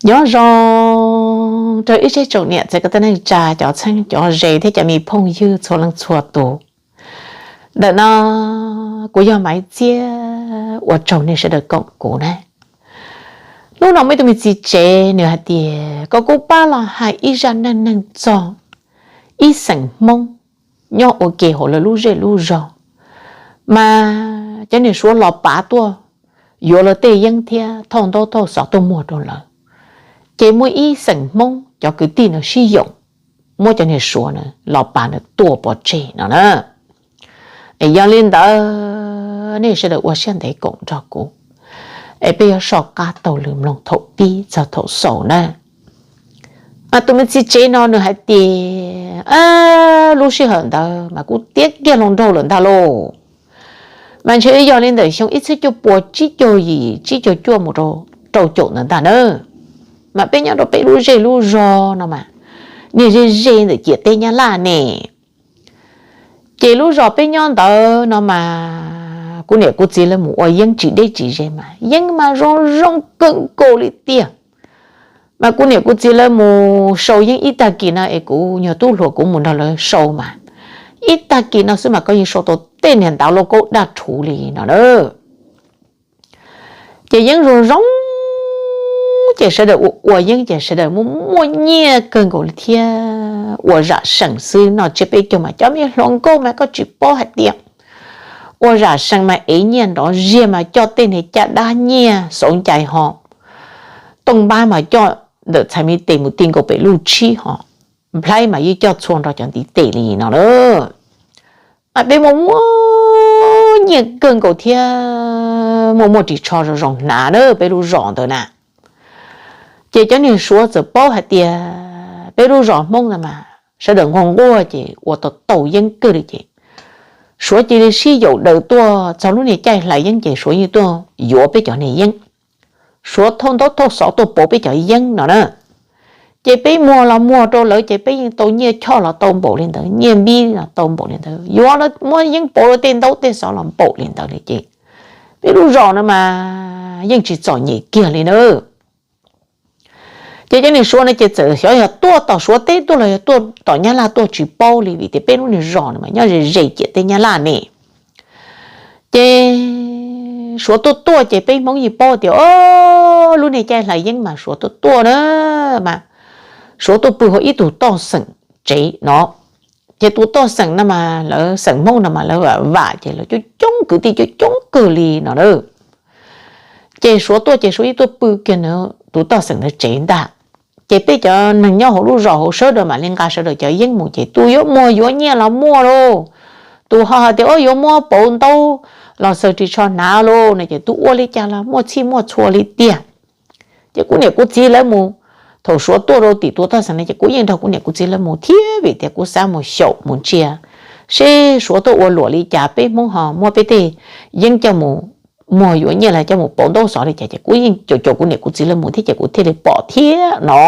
Nyob zoo rau ib tsoom niam txiv kwv tij neej tsa, cov txheeb cov ze thiab cov me phooj ywg txhua leej txhua tus. Ntawm no kuv yog Maiv Txiab, ua tsaug nej sawv daws koom kuv na. Hnub no muaj ib tug me txiv tsev nws hais tias kom kuv pab los hais ib zaj neej neeg txog ib xeem Hmoob nyob ua ke hauv lawv lub zej lub zog, mas cov niag Suav los pav tuaj yuav lawv tej yeeb thiab thauj ntaub thauj xov tuaj muag rau lawv. Ces muaj ib xeem Hmoob cov kwv tij no sib yaum muab cov niag Suav na los pav na tua pov tseg no na. Es yog li ntawd nej sawv daws ua siab ntev koom nrog kuv, es peb yuav soj qab taug lw mloog thaum pib txog thaum xaus na. Mas tus me txiv tsev no nws hais tias, lub sij hawm ntawd mas kuv tiav kiag hluas nraug lawm ntag lauj. Mas ntshe yog li ntawm xyoo ib txhiab cuaj puas tsib caug yim tsib caug cuaj mus rau rau caum ntawd ntag na. Mas peb nyob rau peb lub zej lub zog no mas niag ze ze ntawm ciam teb Nyab Laj ne. Ces lub zos peb nyob ntawd no mas kuv niam kuv txiv lawv mus ua yeeb tsis deb tsis ze mas yeeb mas zoo zoo kawg nkaus li tiag. Mas kuv niam kuv txiv lawv mus sau yeeb ib tag kis no es kuv nyuag tub hluas kuv mus nrog lawv sau mas ib tag kis no xwb mas koj yeej sau tau tej niag ntawv lauj kaub daj rhuv li no na. Ces yeeb zoo zoo, ces sawv daws ua ua yeeb ces sawv daws muaj muaj nyiaj kawg nkaus li thiab. Ua zam seem xwb noj tsiab peb caug mas cov me hluas nkauj mas koj tsis paub hais tias ua zam seem mas ev nyiaj nrov ziag mas coj tej niag caj dab nyiaj xauv ncais ho, tooj npab mas coj ntawm txhais me tes mus ti nkaus pem luj tshib ho, nplhaib mas yeej coj txhua nrog cov ntiv tes li no na. Mas peb muaj muaj nyiaj kawg nkaus thiab muaj muaj ris tsho zoo zoo hnav na peb lub zos ntawd na. Ces cov niag Suav txawm paub hais tias peb lub zos Hmoob ntawd mas sawv daws nquag nquag ces ua tau tau yeeb kawg li ces Suav cia li sib yaum daws tuaj txog lub niag caij hlais yeeb ces Suav yeej tuaj yuav peb cov niag yeeb. Suav thauj ntaub thauj xov tuaj pauv peb cov yeeb no na. Ces peb muag los muag rau lawv ces peb yeej tau nyiaj choj los tau npaum li ntawd, nyiaj npib los tau npaum li ntawd, yuav muab yeeb pauv lawv tej ntaub tej xov los npaum li ntawd li ces peb lub zos no mas yeej tsis txom nyem kiag li na. Ces cov niag Suav no ces txawm xyov yog tuaj tom Suav teb tuaj los yog tuaj tom Nyab Laj tuaj tsis paub li vim tias peb lub niag zos no mas nyob ze ze ciam teb Nyab Laj ne. Ces Suav tuaj tuaj ces peb Hmoob yeej paub tias o, lub niag caij hlais yeeb mas Suav tuaj tuaj na, mas Suav tuaj pw hauv ib tug toj xeem tsev no. Ces tus toj xeem no mas lawv xeem Hmoob no mas lawv vam vam ces lawv coob coob kwv tij coob coob kawg li no na. Ces Suav tuaj ces Suav yeej tuaj pw kiag tus toj xeem ntawd tsev ntag. Ces peb cov neeg nyob hauv lub zos hauv sawv daws mam li nqa sawv daws cov yeeb mus ces tus yuav muag yuav nyiaj los muaj lauj, tus ho hais tias o yuav muab pauv ntaub los xaws ris tsho hnav lauj no ces tus ua li cas los muaj txhij muaj txhua li tiag. Ces kuv niam kuv txiv lawv mus, thaum Suav tuaj rau tim tus toj xeem no ces kuv yeej nrog kuv niam kuv txiv lawv mus thiab vim tias kuv xav mus xyaum mus ntsia seb Suav tuaj ua luam li cas, peb Hmoob ho muab peb tej yeeb coj mus muag yuav nyiaj los coj mus pauv ntaub xov li cas ces kuv yeej caum caum kuv niam kuv txiv lawv mus thiab ces kuv thiaj li pom thiab no.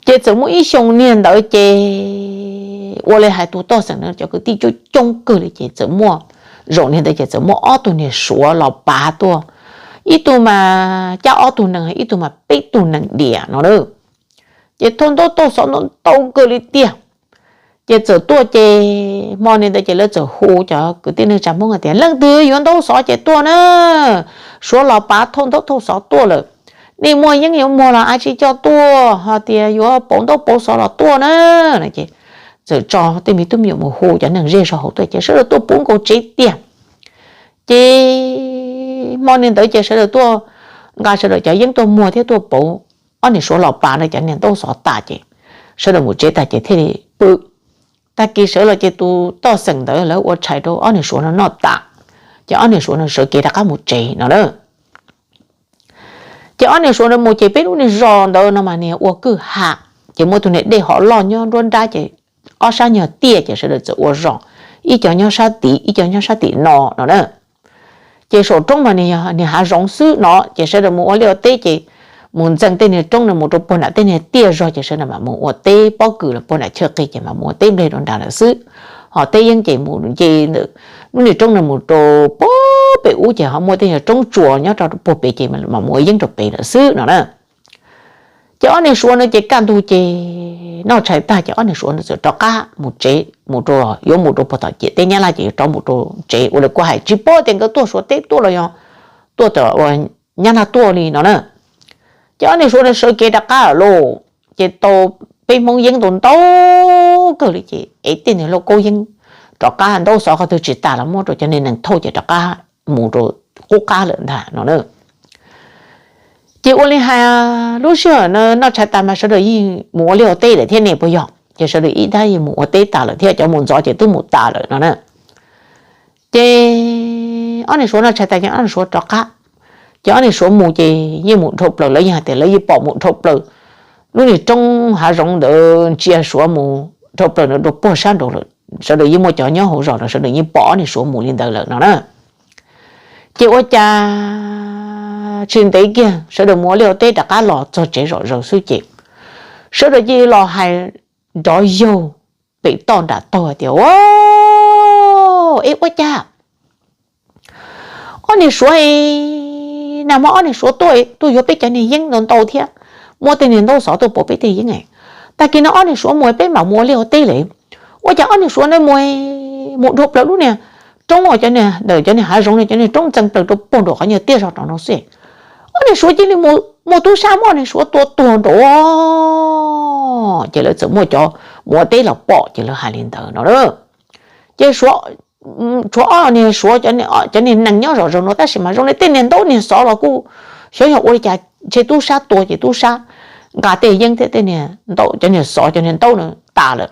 Ces txawm muaj ib xyoo niag ntawd ces ua li hais tus toj xeem no cov kwv tij coob coob kawg li ces txawm muaj, zaum niag ntawd ces txawm muaj ob tug niag Suav los pav tuaj, ib tug mas cab ob tug nees, ib tug mas peb tug nees diam no na. Ces thauj ntaub thauj xov ntau ntau kawg li tiag. Ces txawm tuaj ces hmo niag ntawd ces lawv txawm hu cov kwv tij neej tsa Hmoob hais tias leej twg yuav ntaub xov ces tuaj na, Suav los pav thauj ntaub thauj xov tuaj lawm, nej muaj yeeb yuav muag los a tsis coj tuaj, ho tias yuav pauv ntaub pauv xov los tuaj na. Ces txawm tso tej me tub me nyuam mus hu cov neeg zej zog hauv tuaj ces sawv daws tuaj puv nkaus tsev tiag. Ces hmo niag ntawd ces sawv daws tuaj nqa sawv daws cov yeeb tuaj muag thiab tuaj pauv ob niag Suav los pav no cov niag ntaub xov tas ces sawv daws mus tsev tas ces thiaj li pw. Tag kis sawv los ces tus toj xeem ntawd lawv ua tshais rau ob niag Suav no noj tas, ces ob niag Suav no sawv kev rov qab mus tsev no na. Ces ob niag Suav no mus ces peb lub niag zos ntawd no mas niag ua kwj ha, ces muaj tus niag dej hov loj nyob nruab nrab ces ob sab nyuag tiaj ces sawv daws txawm ua zos, ib co nyob sab tid ib co nyob sab tim no no na. Ces saum roob mas niag hav zoov xwb no ces sawv daws mus ua liaj ua teb ces mus ntxeev tej niag roob no mus rau puag nram tej niag tiaj zog ces sawv daws mam mus ua teb pob kws los puag nram chaw qis ces mam mus ua teb nplej rau nram lawm xwb. Ho teb yeeb ces mus nce ntawm lub niag roob no mus rau puag pem ub ces ho muaj tej yog roob tsuas nyob rau puag pem ces mam mus ua yeeb rau pem lawm xwb no na. Ces ob niag suav no ces kaj ntug ces noj tshais tag ces ob niag suav no txawm rov qab mus tsev, mus rau, yuav mus rau puag tom ciam teb Nyab Laj ces yuav rov mus rau tsev. Ua li kuv hais tsis paub tias nkawd tuaj Suav teb tuaj los yog tuaj tom Nyab Laj tuaj li no na. Ces ob niag suav no sawv kev rov qab lawm lauj. Ces tau peb Hmoob yeeb ntau ntau kawg li ces ev tej niag lauj kaub yeeb rov qab, ntaub xov qhov twg tsis tas los muab rau cov niag nees thauj ces rov qab mus rau qub qab lawm ntag no na. Ces ua li hais, lub sij hawm no noj tshais tas mas sawv daws yeej mus ua liaj ua teb lawm thiab ne puas yog? Ces sawv daws ib dab yeej mus ua teb tas lawm thiab, cov mus ntxov ces twb mus tas lawm no na. Ces ob niag suav noj tshais tas ces ob niag suav rov qab. Ces ob niag suav mus ces yeej mus dhau plaws, lawv yeej hais tias lawv yeej pom mus dhau plaws lub niag roob hav zoov ntawd, ntsia suav mus dhau plaws ntawd rau puag sab nraud lawm. Sawv daws yeej muaj cov nyob hauv zos los sawv daws yeej pom ob niag suav mus li ntawd lawm no na. Ces ua cas tsis ntev kiag sawv daws mus ua liaj ua teb rov qab los txog tsev zom zaws xwb ces sawv daws cia li los hais nrov yaug pem toj nram taug hais tias, Ua, es ua cas ob niag suav, nag hmo ob niag suav tuaj, tuaj yuav peb cov niag yeeb ntau ntau thiab, muab tej niag ntaub xov tuaj pauv peb tej yeeb. Tag kis no ob niag suav mus peb mam mus ua liaj ua teb lawm. Ua cas ob niag suav no mus, mus dhau plaws lub niag roob uas cov niag ntawm cov niag hav zoov no, cov niag roob ntxeev plaws rau puag nraum qhov nyuag tiaj zog rau no xwb. Ob niag suav cia li muaj tub sab muab ob niag suav tua tuag nraud. Ces lawv txawm muaj cov mus ua teb los pom ces lawv hais li ntawd no. Ces tshuav ob niag suav, cov niag nees nyob zom zaws no tab sis mas zoo li tej niag ntaub niag xov los kuj xyov yog ua li cas, ntshe tub sab tua ces tub sab nqa tej yeeb thiab tej niag ntaub, cov niag xov cov niag ntaub no tas lawm.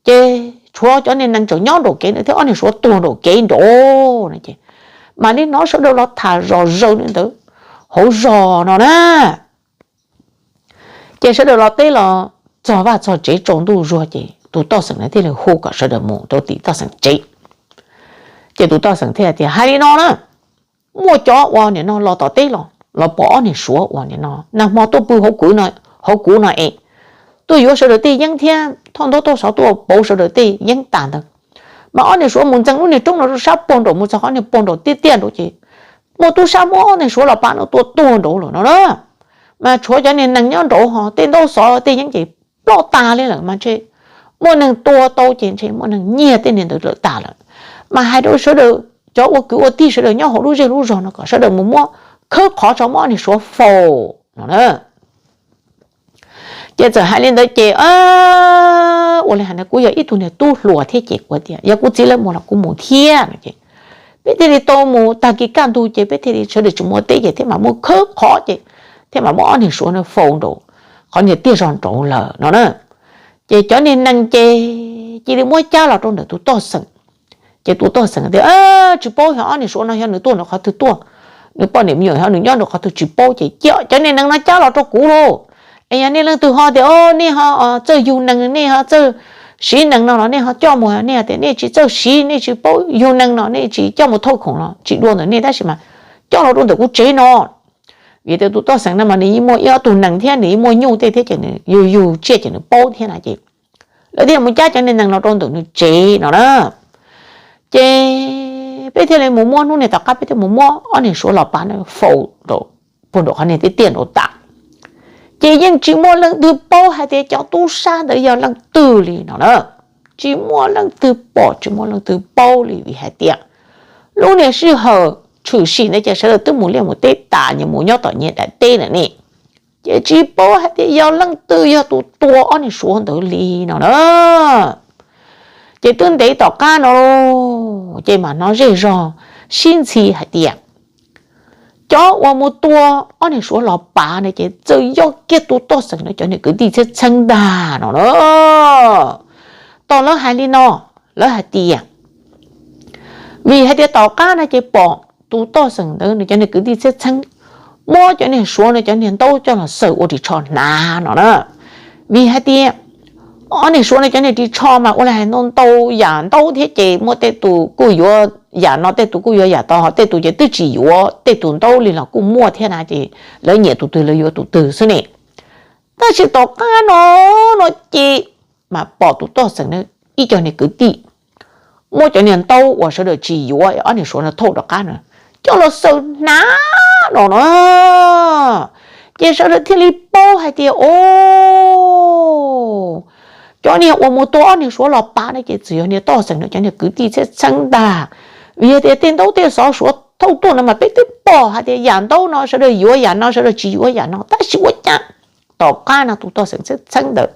Ces tshuav cov niag nees tseem nyob nraum kev no thiab ob niag suav tuag nraum kev nraud no ces mam li hnov sawv daws los tham zom zaws li ntawd hauv zos no na. Ces sawv daws los teb los txog vaj txog tsev tsaus ntuj zuag ces tus toj xeem na thiaj li hu kom sawv daws mus rau tim toj xeem tsev. Ces tus toj xeem thiaj tias, Hais li no na, muaj cov uas nim no los tom teb los, los pom ob niag suav uas nim no nag hmo tuaj pw hauv kuv no es, tuaj yuav sawv daws tej yeeb thiab thauj ntaub thauj xov tuaj pauv sawv daws tej yeeb tas ntawd, mas ob niag suav mus ntxeev lub niag roob no rau sab puag nraum mus txog qhov niag puag nraum tiaj tiaj nraud ces muaj tub sab muab ob niag suav los pav no tua tuag nraud lawm no na. Mas tshuav cov niag nees nyob nraud ho tej ntaub xov tej yeeb ces ploj tas li lawm mas ntshe muaj neeg tua tau ces ntshe muaj neeg nyiag tej niag ntawd lawm tas lawm. Mas hais rau sawv daws cov ua kwv ua tij sawv daws nyob hauv lub zej lub zog no kom sawv daws mus muab khawb qhov tso muab ob niag suav faus no na. Ces txawm hais li ntawd ces ua li hais no kuv yog ib tug niag tub hluas thiab ces kuv tias yog kuv txiv lawv mus los kuv mus thiab no ces peb thiaj li tau mus. Tag kis kaj ntug ces peb thiaj li sawv daws tsis mus ua teb ces thiaj mam muab khawb qhov ces thiaj mam muab ob niag suav no faus nraud qhov niag tiaj zog nraud lawm no na. Ces cov niag nees ces cia li muab cab los rau ntawm tus toj xeem. Ces tus toj xeem tias tsis paub yog ob niag suav no yog nws tuaj nraum qhov twg tuaj, nws poj niam me nyuam yog nws nyob nraum qhov twg tsis paub ces cia cov niag nees no cab los rau kuv lauj. Es yog nej leej twg ho tias nej ho txawj yug nees, nej ho txawj siv nees no los nej ho coj mus, nej tias nej tsis txawj siv, nej tsis paub yug nees no nej tsis coj mus thauj khoom los tsis dua ntawm nej tab sis mas coj los rau ntawm kuv tsev no. Vim tias tus toj xeem no mas nws yeej muaj ib ob tug nees thiab nws yeej muaj nyuj tej thiab ces nws yug yug tsiaj ces nws paub thiab na ces lawv thiaj mus cab cov niag nees los rau ntawm nws tsev no na. Ces peb thiaj li mus muab, hnub niag tom qab peb thiaj mus muab ob niag suav los pav no faus rau puag nraum qhov niag tiaj tiaj nraud tas. Ces yeej tsis muaj leej twg paub hais tias cov tub sab ntawd yog leej twg li no na. Tsis muaj leej twg pom tsis muaj leej twg paub li vim hais tias lub niag sij hawm tshwm sim ntawd ces sawv daws twb mus liaj mus teb tas, nyias mus nyob tom nyias daim teb lawm ne. Ces tsis paub hais tias yog leej twg yog tus tua ob niag suav ntawd li no na. Ces twb ntev tom qab no ces mam hnov zej zog sib ntxhi hais tias cov uas mus tua ob niag suav los pav na ces txawm yog kiag tus toj xeem no cov niag kwv tij txheeb txheeb ntag no na. Tau lawv hais li no, lawv hais tias vim hais tias tom qab no ces pom tus toj xeem ntawd nws cov niag kwv tij txheeb txheeb muab cov niag suav no cov niag ntaub coj los xaws ua ris tsho hnav no na. Vim hais tias ob niag suav no cov niag ris tsho mas ua li hais ntau ntau yam ntaub thiab ces muaj tej tus kuj yuav yam no, tej tus kuj yuav yam tod, ho tej tus ces twb tsis yuav tej tus ntaub li los kuj muaj thiab na, ces lawv nyiam tus twg lawv yuav tus twg xwb ne. Tab sis tom qab no, no ces mas pom tus toj xeem na ib co niag kwv tij muab cov niag ntaub uas sawv daws tsis yuav ob niag suav no thauj rov qab no coj los xaws hnav no na. Ces sawv daws thiaj li paub hais tias, o, cov niag uas mus tua ob niag suav los pav no ces txawm yog niag Toj Xeem no cov niag kwv tij txheeb txheeb ntag. Vim yog tias tej ntaub tej xov suav thauj tuaj no mas peb twb pom hais tias yam ntaub no sawv daws yuav yam no, sawv daws tsis yuav yam no, tab sis ua cas tom qab no tus Toj Xeem txheeb txheeb ntawd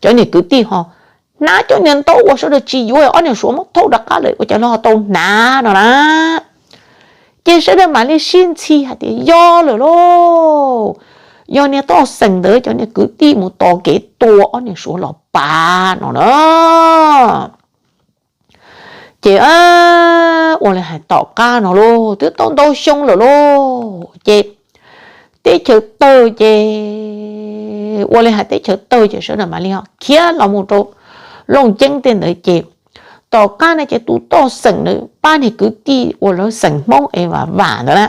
cov niag kwv tij ho hnav cov niag ntaub uas sawv daws tsis yuav, ob niag suav muab thauj rov qab lawm ua cas lawv ho tau hnav no na. Ces sawv daws mam li sib ntxhi hais tias yog lawm lauj, yog niag Toj Xeem ntawd cov niag kwv tij mus tos kev tua ob niag suav los pav no na. Ces ua li hais tom qab no lauj, twb tau ntau xyoo lawm lauj, ces teb chaws tawg ces ua li hais teb chaws tawg ces sawv daws mam li ho khiav los mus rau Looj Ceeb tej ntawd ces tom qab no ces tus Toj Xeem ntawd pab niag kwv tij uas lawv xeem Hmoob es Vam Vam ntawd na,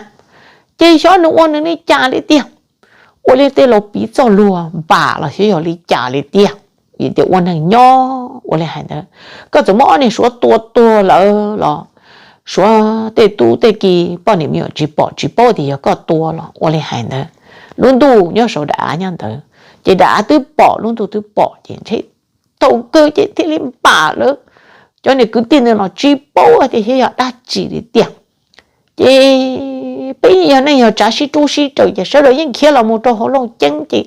ces xyov nws ua nws li cas li tiag, ua li tej laus piv txoj lus npam los xyov yog li cas li tiag, vim tias ua neeg nyob ua li hais ntawd, koj txawm muab ob niag suav tua tuag lawm los suav tej tub tej ki poj niam me nyuam tsis pom tsis paub tias yog koj tua los ua li hais ntawd. Lub ntuj nyob saum dav av nyob ntawd, ces dav av twb pom lub ntuj twb pom ces ntshe thaum kawg ces thiaj li npam lawv cov niag kwv tij ntawd los tsis paub tias xyov yog dab tsi li tiag. Ces peb yog neej yog tsav sib rub sib raws ces sawv daws yeej khiav los mus rau hauv Looj Ceeb ces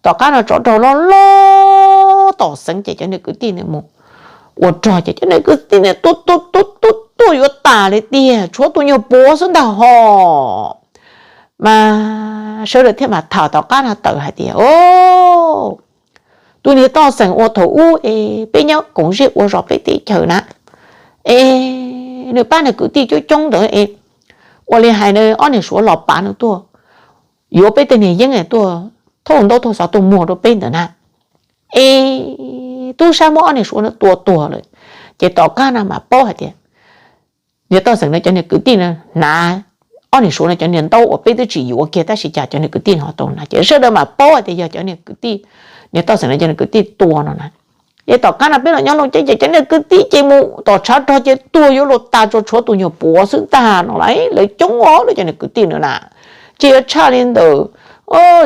tom qab no tsov rog loj loj tom Xeev ces cov niag kwv tij ntawd mus ua rog ces cov niag kwv tij ntawd tua tua tua tua tua yuav tas li tiag, tshuav tus nyuag puav xwb ntag hos. Mas sawv daws thiaj mam tham tom qab no tawm hais tias, o, tus niag Toj Xeem uas thaum ub es peb nyob koom zej ua zos peb teb chaws na, es nws pab nws kwv tij coob coob ntawd es ua li hais ob niag suav los pav nws tuaj yuav peb tej niag yeeb tuaj thauj ntaub thauj xov tuaj muag rau peb ntawd na, es tub sab muab ob niag suav no tua tuag lawm. Ces tom qab no mas paub hais tias niag Toj Xeem no cov niag kwv tij no hnav ob niag suav no cov niag ntaub uas peb twb tsis yuav kiag tab sis cas cov niag kwv tij no ho tau hnav ces sawv daws mam paub hais tias yog cov niag kwv tij, niag Toj Xeem no cov niag kwv tij tua no na. Ces tom qab no peb los nyob Looj Ceeb ces cov niag kwv tij ces mus tom tshav rog ces tuag yuav luag tas, tsuas tshuav tus nyuag puav xwb ntag no las. Lawv coob os lawv cov niag kwv tij no na, tsis yog tshaj li ntawd,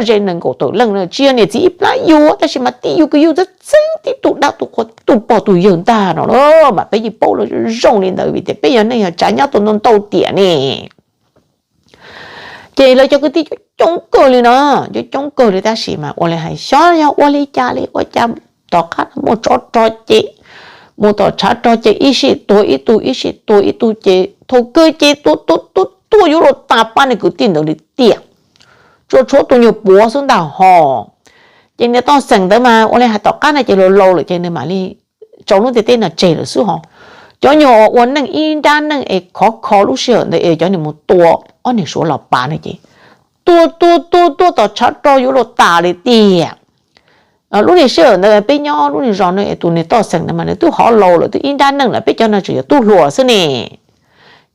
ze nees nkaum tawm leej na, tsis yog niam txiv ib plab yug tab sis mas tib yug kwv yug txheeb txheeb, tib tug dab tug qhua tib tug pog tug yawg ntag no na. Mas peb yeej paub lawv zoo li ntawd vim tias peb yog neej yog tsav nyob tau ntau ntau tiam ne. Ces lawv cov kwv tij coob coob kawg li no, coob coob kawg li tab sis mas ua li hais xyov yog ua li cas li ua cas tom qab no muaj tsov rog ces, mus tom tshav rog ces ib sij tuag ib tug ib sij tuag ib tug ces thaum kawg ces tua tua tua tua yuav luag tas pab niag kwv tij ntawd li tiag, tsuas tshuav tus nyuag puav xwb ntag hos. Ces niag Toj Xeem ntawd mas ua li hais tom qab no ces laus laus lawm ces nws mam li tso lub ntiaj teb no tseg lawm xwb hos. Cov nyuag ua neej ib nrab neej es khov kho lub sij hawm ntawd es cov niag mus tua ob niag suav los pav no ces tua tua tua tua tom tshav rog yuav luag tas li tiag. Lub niag sij hawm ntawd peb nyob lub niag zos no es tus niag Toj Xeem ntawd mas nws twb hov laus lawm, twb ib nrab neej lawm, peb cov no tseem yog tub hluas xwb ne.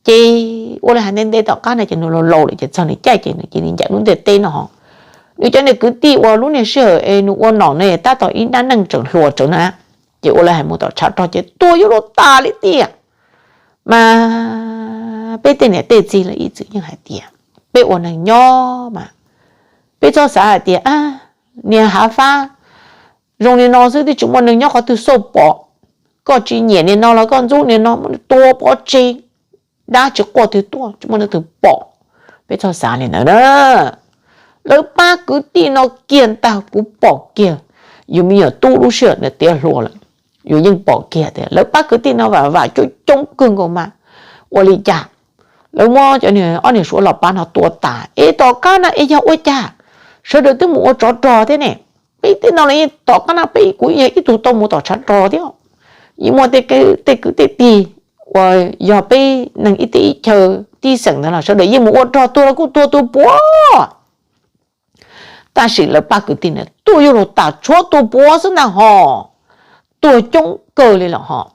Ces ua li hais ntev ntev tom qab no ces nws laus laus lawm ces txog nws caij ces nws cia li ncaim lub ntiaj teb no hos. Nws cov niag kwv tij uas lub niag sij hawm es nws ua nom ne tab tom ib nrab neej tseem hluas tsawv na, ces ua li hais mus tom tshav rog ces tua yuav luag tas li tiag. Mas peb tej niam tej txiv lawv ib txwm yeej hais tias peb ua neeg nyob mas peb txhob xav hais tias niag hav fab zoo li no xwb twb tsis muaj neeg nyob qhov twg xauj pom. Koj tsis nyiam niag no los koj ntxub niag no, tua pov tseg, dab tsis quaj twg tuaj tsis muaj leej twg pom. Peb txhob xav li ntawd na. Lawv pab kwv tij no kiag ntag, kuv pom kiag, yus me nyuam tub lub sij hawm ntawd tiav hluas lawm, yus yeej pom kiag tias lawv pab kwv tij no vam vam coob coob kawg nkaus mas ua li cas lawv muab cov ob niag suav los pav no tua tas es tom qab no es yog ua cas sawv daws twb mus ua tsov rog thiab ne. Peb tej no los yeej tom qab no peb kuv yog ib tug tau mus tom tshav rog thiab, yeej muaj tej kwv tej tij uas yog peb neeg ib teb ib chaw tib xeem ntawd los sawv daws yeej mus ua rog, tuag los kuj tuag tus puav. Tab sis lawv pab kwv tij ntawd tuag yuav luag tas tshuav tus puav xwb ntag hos, tuag coob kawg li lawm hos.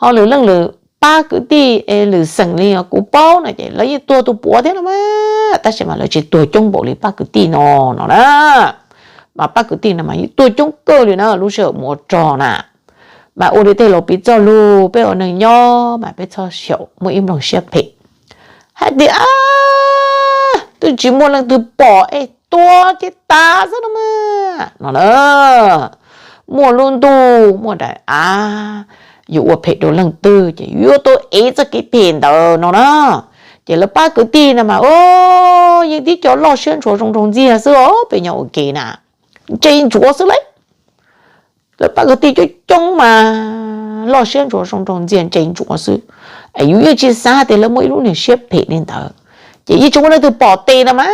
Ho lwm leej lwm pab kwv tij es lwm xeem li kuv paub no ces lawv yeej tuag tus puav thiab no mas, tab sis mas lawv tsis tuag coob npaum li pab kwv tij no no na. Mas pab kwv tij no mas yeej tuag coob kawg li na lub sij hawm mus ua rog na. Mas ua li tej laus piv txoj lus, peb ua neeg nyob mas peb txhob xyaum muaj ib nplooj siab phem hais tias twb tsis muaj leej twg pom es tua ces tas xwb no mas no na. Muaj lub ntuj muaj daim av, yus ua phem rau leej twg ces yus yuav tau ev txoj kev phem ntawd no na. Ces lawv pab kwv tij no mas yeej tib co loj siab ntshua zoo nraug ntxiag xwb os, peb nyob ua ke na, ntse ntsuav xwb lauj. Lawv pab kwv tij coob coob mas loj siab ntshua zoo nraug ntxiag ntse ntsuav xwb, es yus yeej tsis xav tias lawv muaj ib lub niag siab phem li ntawd, ces yeej tsis muaj leej twg pom tes no mas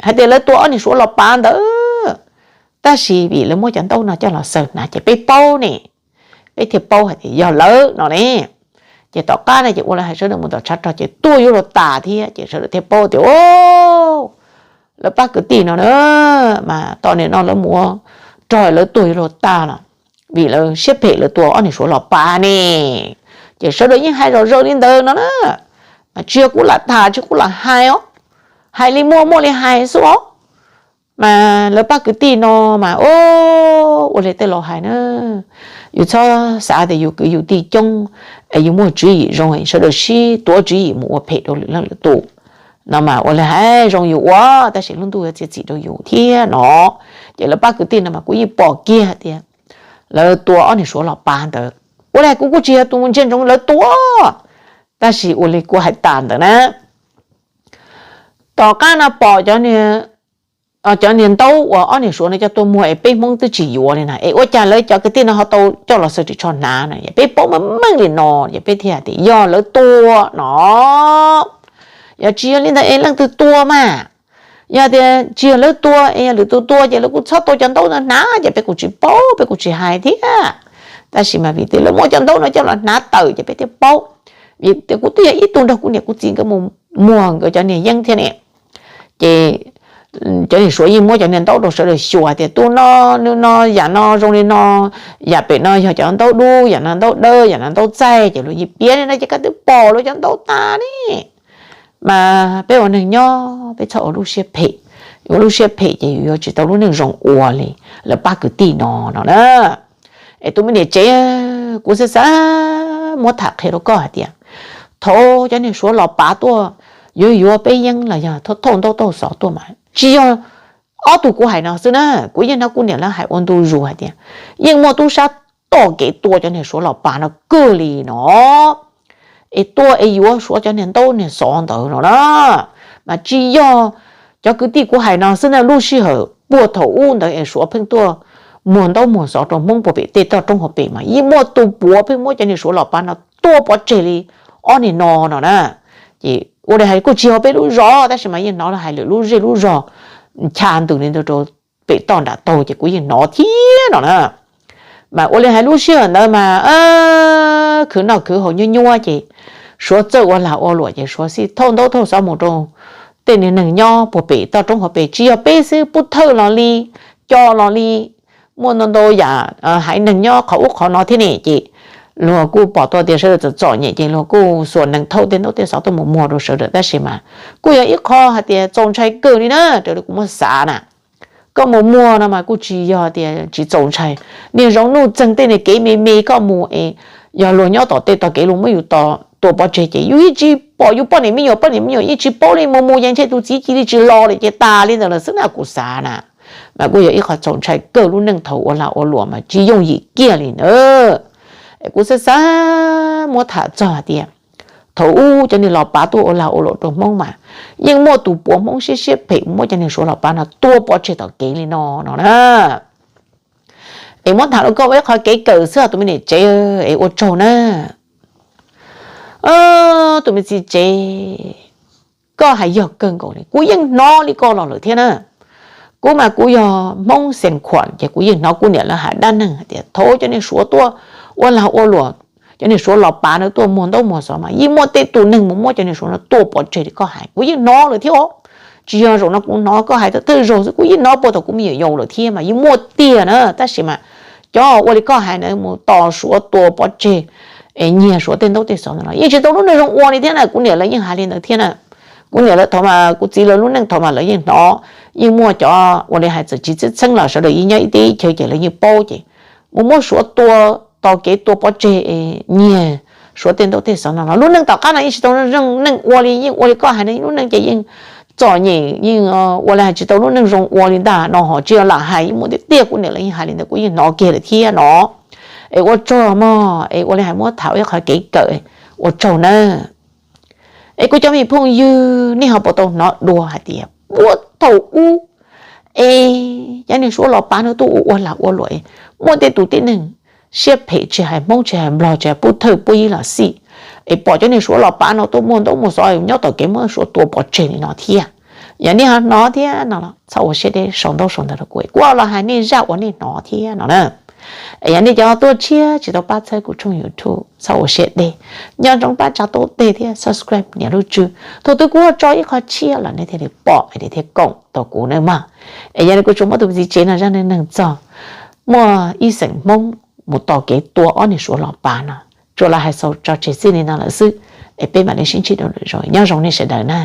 hais tias lawv tua ob niag suav los pav ntawd. Tab sis vim lawv muab cov ntaub no coj los xaws hnav ces peb paub ne, peb thiaj paub hais tias yog lawv no ne. Ces tom qab no ces ua lawv hais sawv daws mus tom tshav rog ces tuag yuav luag tas thiab ces sawv daws thiaj paub tias o, lawv pab kwv tij no na, mas tom nim no lawv mus ua rog lawv tuag yuav luag tas los vim lawv siab phem lawv tua ob niag suav los pav ne. Ces sawv daws yeej hais zom zaws li ntawd no na, mas tsis yog kuv lam tham tsis kuv lam hais os, hais li muaj muaj li hais xwb os. Mas lawv pab kwv tij no mas o, ua li tej laus hais na, yus txhob xav tias yus kwv yus tij coob es yus muaj tswv yim zoo sawv daws sib tuav tswv yim mus ua phem rau lwm leej lwm tus no mas ua li hais zoo yus ua tab sis lub ntuj yuav txiav txim rau yus thiab no. Ces lawv pab kwv tij no mas kuv yeej pom kiag tias lawv tua ob niag suav los pav ntawd. Ua li kuv kuj tsis yog tus ntsia ntsoov lawv tua, tab sis ua li kuv hais tas ntawd na, tom qab no pom cov niag ntaub uas ob niag suav no coj tuaj muag es peb Hmoob twb tsis yuav li na, es ua cas lawv cov kwv tij no ho tau coj los xaws ris tsho hnav no, peb paub meej meej li no, ces peb thiaj tias yog lawv tua no. Yog tsis yog li ntawd es leej twg tua mas? Yog tias tsis yog lawv tua es yog lwm tus tua ces lawv kuj txhob tau cov ntaub no hnav ces peb kuj tsis paub peb kuj tsis hais thiab. Tab sis mas vim tias lawv muab cov ntaub no coj los hnav tawm ces peb thiaj paub. Vim tias kuv twb yog ib tug nrog kuv niam kuv txiv nkawd mus muag nkawd cov niag yeeb thiab ne, ces cov niag suav yeej muab cov niag ntaub rau sawv daws xyuas tias tus no, nws no, yam no zoo li no, yam pem no yog cov ntaub dub, yam no ntaub dawb, yam no ntaub txaij, ces luag yeej piav li no ces koj twb pom luag cov ntaub tas ne. Mas peb ua neeg nyob peb txhob ua lub siab phem, ua lub siab phem ces yus yuav tsis tau lub neej zoo ua li lawv pab kwv tij no no na. Es tus me niam tsev, kuv xav xav muab tham qhia rau koj hais tias thaum cov niag suav los pav tuaj yuav yuav peb yeeb los yog thauj ntaub thauj xov tuaj mas tsis yog ob tug kuv hais no xwb na, kuv yeej hnov kuv niam lawv hais ua ntu zus hais tias yeej muaj tub sab toj kev tua cov niag suav los pav no kawg li no. Es tua es yuav suav cov niag ntaub niag xov ntawd no na, mas tsis yog cov kwv tij kuv hais no xwb na, lub sij hawm puag thaum ub ntawd es suav pheej tuaj muag ntaub muag xov rau Hmoob puag pem tej toj roob hauv pes mas yeej muaj tus puav pheej muab cov niag suav los pav no tua pov tseg li ob niag no no na. Ces ua li hais kuj tsis yog peb lub zos tab sis mas yeej hnov lawv hais lwm lub zej lub zog ncha ntws li ntawd rau pem toj nram taug ces kuv yeej hnov thiab no na. Mas ua li hais lub sij hawm ntawd mas khwv noj khwv haus nyuaj nyuaj ces suav txawj ua lag ua luam ces suav xij thauj ntaub thauj xov mus rau tej niag neeg nyob puag pem toj roob hauv pes, tsis yog peb xwb, pub thawj los li, co los li, muaj ntau ntau yam haiv neeg nyob qhov ub qhov no thiab ne. Ces luag kuj pom tau tias sawv daws txom txom nyem ces luag kuj xuas nees thauj tej ntaub tej xov tuaj mus muag rau sawv daws, tab sis mas kuj yog ib qho hais tias txaus ntshai kawg li na, raws li kuv muab xav na. Koj mus muag no mas kuj tsis yog tias tsis txaus ntshai, niag zoo nuj txeeg tej niag kev me me koj mus es yog luag nyob tom tej tog kev luag muab yus tua pov tseg ces yus yeej tsis pom yus poj niam me nyuam, poj niam me nyuam yeej tsis paub li, mus mus ces ntshe tus txiv cia li tsis los lawm ces tas li ntawd lawm xwb na kuv xav na. Mas kuj yog ib qho txaus ntshai kawg lub neej thaum ua lag ua luam mas tsis yooj yim kiag li na. Es kuv xav xav muab tham txog hais tias thaum ub cov niag los pav tuaj ua lag ua luam rau Hmoob mas yeej muaj tus puav Hmoob siab siab phem muab cov niag suav los pav no tua pov tseg tom kev li no no na. Es muab tham rau koj ua ib qho kev kawm xwb os tus me niam tsev, es ua tsaug na. Tus me txiv tsev, koj hais yog kawg nkaus li, kuv yeej hnov li koj los lawm thiab na. Kuv mas kuv yog Hmoob Xees Khuam ces kuv yeej hnov kuv niam lawv hais dab neeg hais tias thaum cov niag suav tuaj ua lag ua luam, cov niag suav los pav no tuaj muag ntaub muag xov mas yeej muaj tej tus neeg mus muab cov niag suav no tua pov tseg li koj hais, kuv yeej hnov lawm thiab os. Tsis yog zaum no kuv hnov, koj hais thawj zaug xwb, kuv yeej hnov puag thaum kuv me nyuam yaus lawm thiab mas yeej muaj tiag na. Tab sis mas cov ua li koj hais na mus tos suav tua pov tseg es nyiag suav tej ntaub tej xov ntawd los yeej tsis tau lub neej zoo ua li thiab na. Kuv niam lawv yeej hais li ntawd thiab na. Kuv niam lawv thaum mas kuv txiv lawv lub neej thaum mas lawv yeej hnov, yeej muaj cov ua li hais txawm tsis txheeb txheeb los sawv daws yeej nyob ib teb chaws ces lawv yeej paub ces mus muab suav tua, tos kev tua pov tseg es nyiag suav tej ntaub tej xov no los lub neej tom qab no yeej tsis tau zoo neej ua li, yeej ua li koj hais na, lub neej ces yeej txom nyem yeej ua li hais tsis tau lub neej zoo ua li ntag no ho tsis yog lam hais, yeej muaj tiag tiag, kuv niam lawv yeej hais li ntawd, kuv yeej hnov kiag lawm thiab no. Es ua tsaug mog, es ua li hais muab tham ua ib qho kev kawm, ua tsaug nawb. Es kuv cov me phooj ywg, nej ho puas tau hnov dua hais tias puag thaum ub es cov niag Suav los pav no tuaj ua ua lag ua luam, muaj tej tus tib neeg siab phem tsis hais Hmoob tsis hais Nplog tsis hais Pub Thawj Pub Yig los xij, es pom cov niag Suav los pav no tuaj muaj ntaub muaj xov nyob tom kev muab Suav tua pov tseg li no thiab. Yog nej ho hnov thiab no los txhob ua siab deb sau ntaub sau ntawv rau kuv, kuv los hais nej zaj uas nej hnov thiab no na. Es yog nej cov tuaj tshiab tsis tau pab txhawb kuv tshooj YouTube txhob ua siab deb, nco ntsoov pab tsa tau tej thiab subscribe nias lub tswb, thaum twg kuv ho tso ib qho tshiab los nej thiaj li pom es nej thiaj koom tau kuv nawb mog. Es yog li kuv tsuas muab tus txiv tsev no zaj neej neeg txog muaj ib xeem Hmoob mus tos kev tua ob niag Suav los pav no, tsuas los hais xaus tso tseg txij li no lawm xwb. Es peb mam li sib ntsib dua lwm zaus, nyob zoo nej sawv daws na.